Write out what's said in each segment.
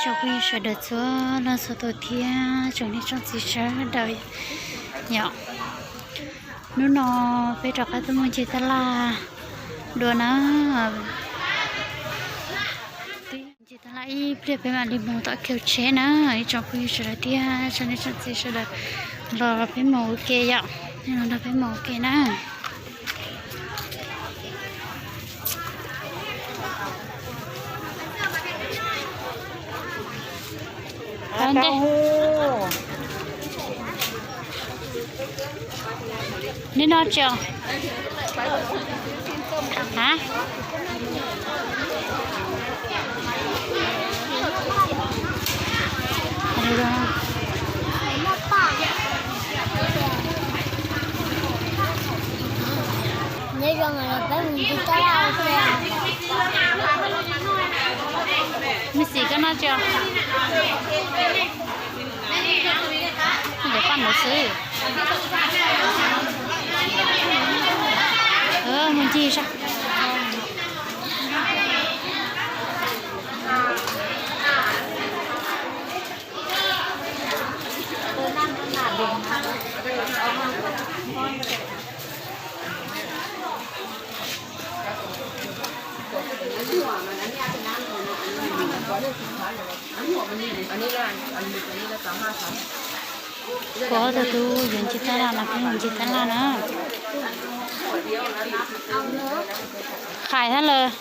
Tsoom phooj ywg sawv daws txhua leej txhua tus thiab tsoom niam tsoom txiv sawv daws yom. Hnub no peb rov qab tuaj muag ncig taj laj dua na. Ncig taj laj ib pliag peb mam li mus tom kiv tsheb na. Ib tsoom phooj ywg sawv daws thiab tsoom niam tsoom txiv sawv daws, los peb mus ua ke yom. Los nrog peb mus ua ke na. Neb noj tsi os? Hab? Meb xim koj noj tsi os? Cov paj mus xwb. Mus ncig sab. Kuv ob tug tub yuav ncig taj laj no, peb mus ncig taj laj na. Qhais thab lawm.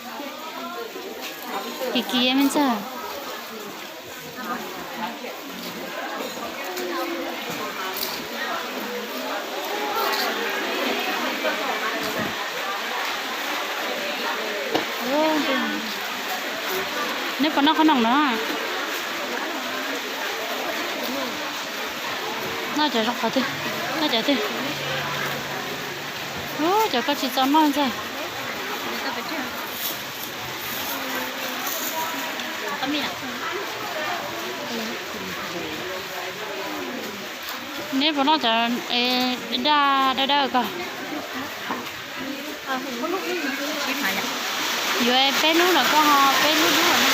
Kis kis me ntxawg. Neb puas noj qhob noom no? Noj cov zoo qhov twg? Noj cov twg? Ub, cov koj tsis txaus noj ntxawg. Neb puas noj cov daj dawb dawb ko? Yuav peb lub los koj ho peb lub dub los na.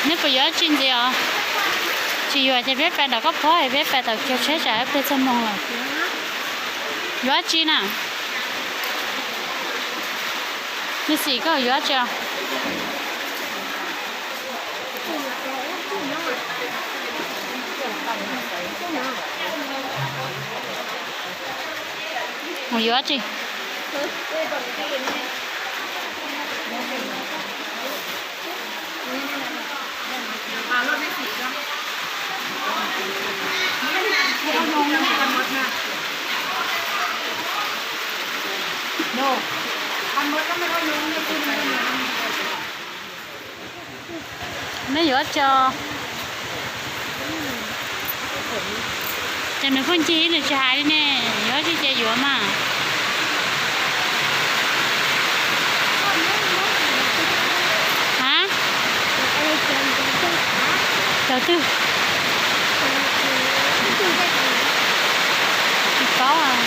Neb puas yuav dab tsi ntxiv os? Tsis yuav ces peb pais nram koj phob, peb pais tom kiv tsheb tsam ib pliag txog moos lawm. Yuav dab tsi na? Neb xim koj yuav dab tsi os? Mus yuav dab tsi? Neb yuav dab tsi? Ces nws pheej ncig nws tsis hais li ne, yuav dab tsi ces yuav mas. Hab? Cov twg? Tsis paub.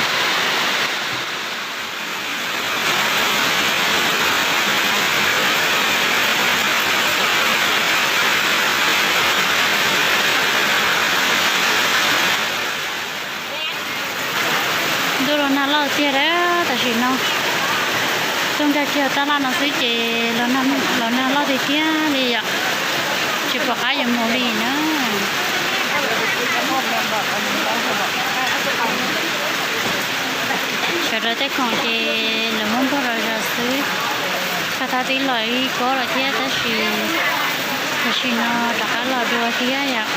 Ntuj los nag loj tiag, tam sim no tuaj nkag kiag taj laj no xwb ces los nag loj tiag tiag li yom. Tsis pom qab yuav mus li na. Sawv daws tej khoom ces lawv muab npog zom zaws xwb. Koj tab tib los ib kob lawm thiab tab sis tam sim no rov qab los dua thiab yom.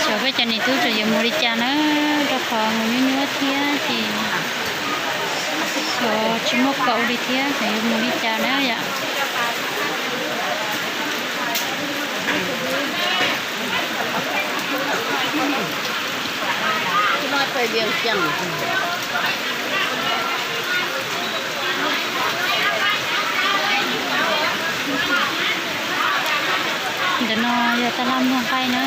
Xyov Peb cov niam tub tseem yuav mus li cas na, rau qhov mus nyuaj nyuaj thiab ces xyov tsis muaj kaus li thiab, xyov yuav mus li cas na yom. Ntawm no yog taj laj muag nqaij na.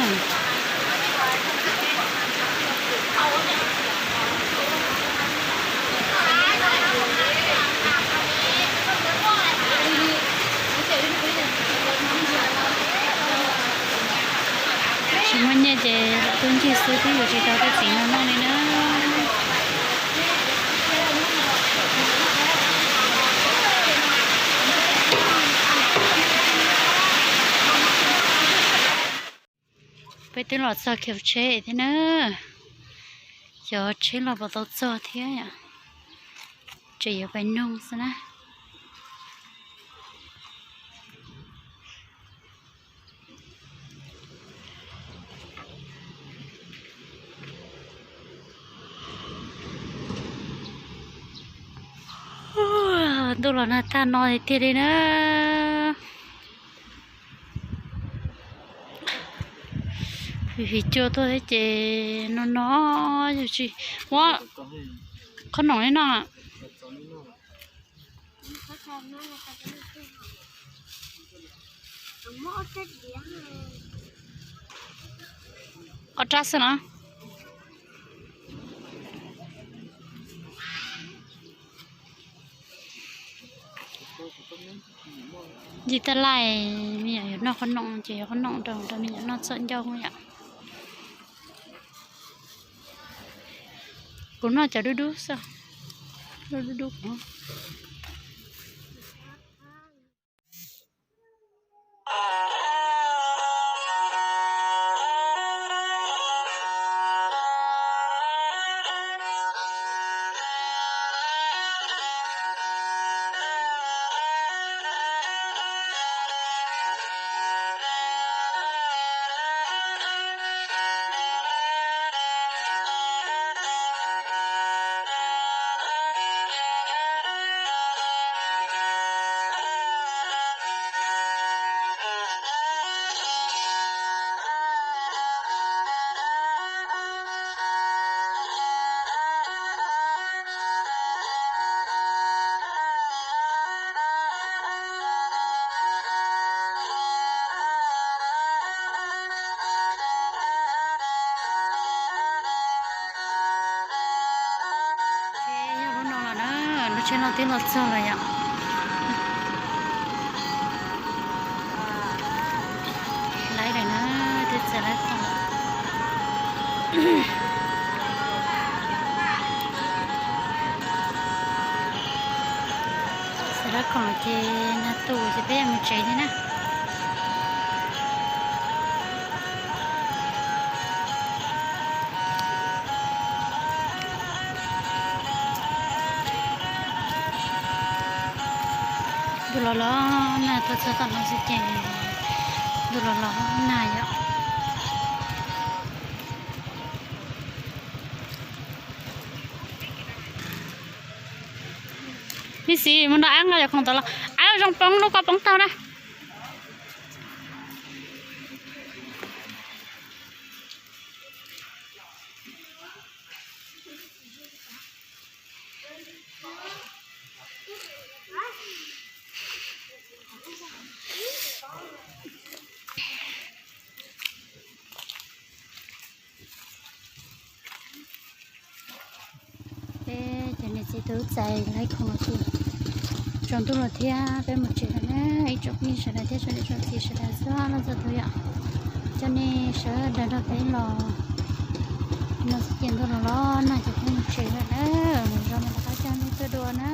Tsis muaj nyiaj ces lam tuaj ncig xwb, twb yuav tsis tau tej txiv no noj li na. Peb twb los txog kiv tsheb thiab na. Cov tsheb los puas tau txog thiab yom. Tseem yuav pais noog xwb na. Ntuj los nag tag no tiag tiag li na. Vim cua tuaj thiab ces no no yog tsis muab qhob noom li no. Ob rab xwb no. Ncig taj laj, me nyuam yuav noj qhob noom ces yuav qhob noom rau rau me nyuam noj txhua ncauj yom. Kuv noj cov dub dub xwb, dub dub kuv. Ces yog lub no los na, lub tsheb no twb los txog lawm yom. Lawv lawm na, twb txawm lawv khoom. Txawm lawv khoom ces nag tu ces peb yuav mus tsev li na. Ntuj los los nag, tuaj txog tom no xwb ces ntuj los los nag yom. Me xiv mus nrog ab nqa cov khoom tod los, ab zoo poob lub koj poob tag na. Peb cov niam txiv tub txais lawv khoom los ces tsaus ntuj lawm thiab, peb mus tsev lawm na. Ib tsoom phooj ywg sawv daws thiab tsoom niam tsoom txiv sawv daws txhua leej txhua tus yom, coj nej sawv daws nrog peb los. No xwb ces ntuj los los nag ces peb mus tsev lawm na. Mus zoo no rov qab coj nej tuaj dua na.